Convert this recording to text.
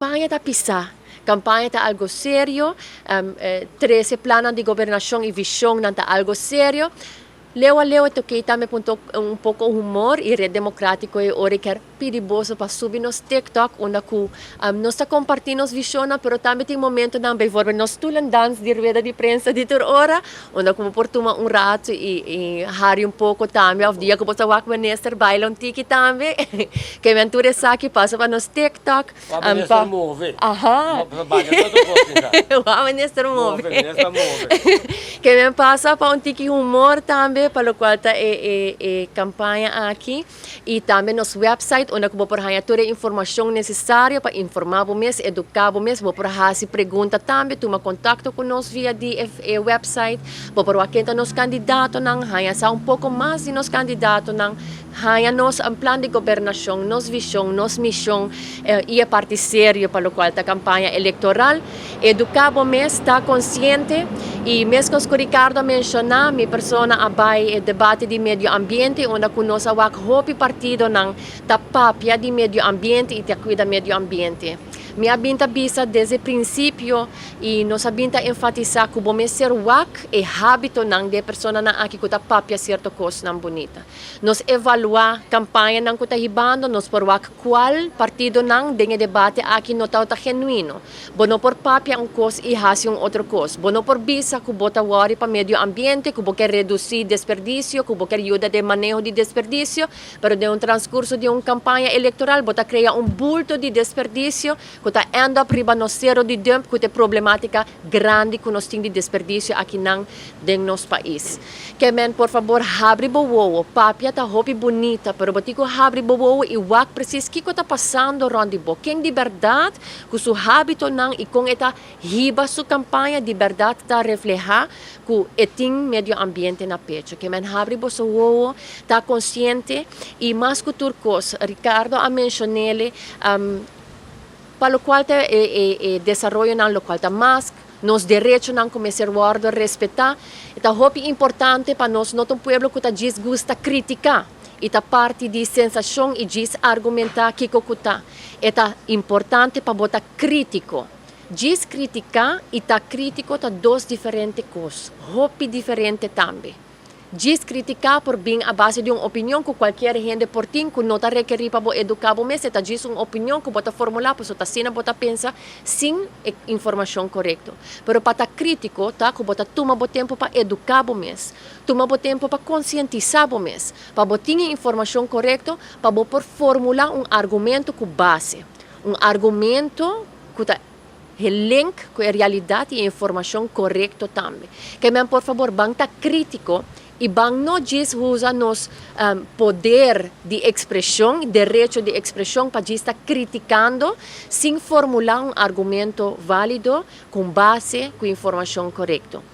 Campaña ta pisa. Campaña ta algo serio. 13 plannan di gobernacion y vision ta algo serio. Leu a leu toque tambe punto un poco humor y Red Democratico y ora kier pidi boso pa subi nos TikTok, unda cu nos ta compartiendo nos vision, pero tambe tin momentonan, bijvoorbeeld nos stoelendans di rueda di prensa di tur ora, unda cu por tuma un rato y hari un poco tambe, of dia cu bo wak minister baila un tiki tambe, kiermen tur esaki pasa pa nos TikTok. Pa minister move. Aha. Pa minister move. Minister move. Kiermen pasa pa un tiki humor tambe, pa locual ta e campaña aki. Y tambe nos website, unda bo por haya tur e informacion necesario pa informa bo mes, educa bo mes, bo por haci pregunta tambe, tuma contacto cu nos via di e website, bo por wak nos candidatonan, haya sa un poco mas di nos candidatonan, haya nos un plan di gobernacion, nos vision, nos mision y e parti serio pa locual ta campaña electoral. Educa bo mes, ta consciente y mescos cu Ricardo a menciona, mi persona a bay debate di medio ambiente, unda cu nos a wak hopi partidonan ta papia di medio ambiente y ta cuida medio ambiente. Mi a bin ta bisa desde principio y nos a bin ta enfatisa cu bo mester wak e habitonan di personanan aki cu ta papia cierto cosnan bunita. Nos evalua campañanan cu ta hibando, nos por wak cual partidonan den debate aki no ta genuino. Bo no por papia un cos y haci un otro cos. Bo no por bisa cu bo ta worry pa medio ambiente, cu bo kier reduci desperdicio, cu bo kier yuda den maneho di desperdicio, pero den un transcurso di un campaña electoral, bo ta crea un bulto di desperdicio, cu ta end up riba nos sero di dump, cu ta problematica grandi cu nos tin di desperdicio aki nan den nos pais. Kiermen, por fabor, habri bo wowo. Papia ta hopi bunita, pero bo tin cu habri bo wowo y wak precies kico ta pasando rond di bo. Ken di berdad, cu su habitonan y con e ta hiba su campaña di berdad ta refleha cu e tin medio ambiente na pecho. Kiermen, habri bo wowo, ta consciente y mas cu tur cos. Ricardo a menciona pa locual ta e desaroyonan, locual ta mas nos derechonan cuminsa wordo respeta. Ta hopi importante pa nos no un pueblo cu ta djis gusta critica y ta parti di sensacion y djis argumenta kico cu ta. Ta importante pa bo ta critico. Djis critica y ta critico ta dos diferente cos, hopi diferente tambe. Djis critica por bin a base di un opinion cu cualkier hende por tin, cu no ta rekeri pa bo educa bo mes, ta djis un opinion cu bo ta formula, pues ta asina bo ta pensa sin informacion corecto. Pero pa ta critico, ta cu bo ta tuma bo tempo pa educa bo mes, tuma bo tempo pa concientisa bo mes, pa bo tin informacion corecto, pa bo por formula un argumento cu base, un argumento cu ta link cu e realidad y informacion corecto tambe. Kiermen, por fabor, ban ta critico y ban no djis usa nos poder di expresion, derecho di expresion, pa ta criticando sin formula un argumento valido cu base, cu informacion corecto.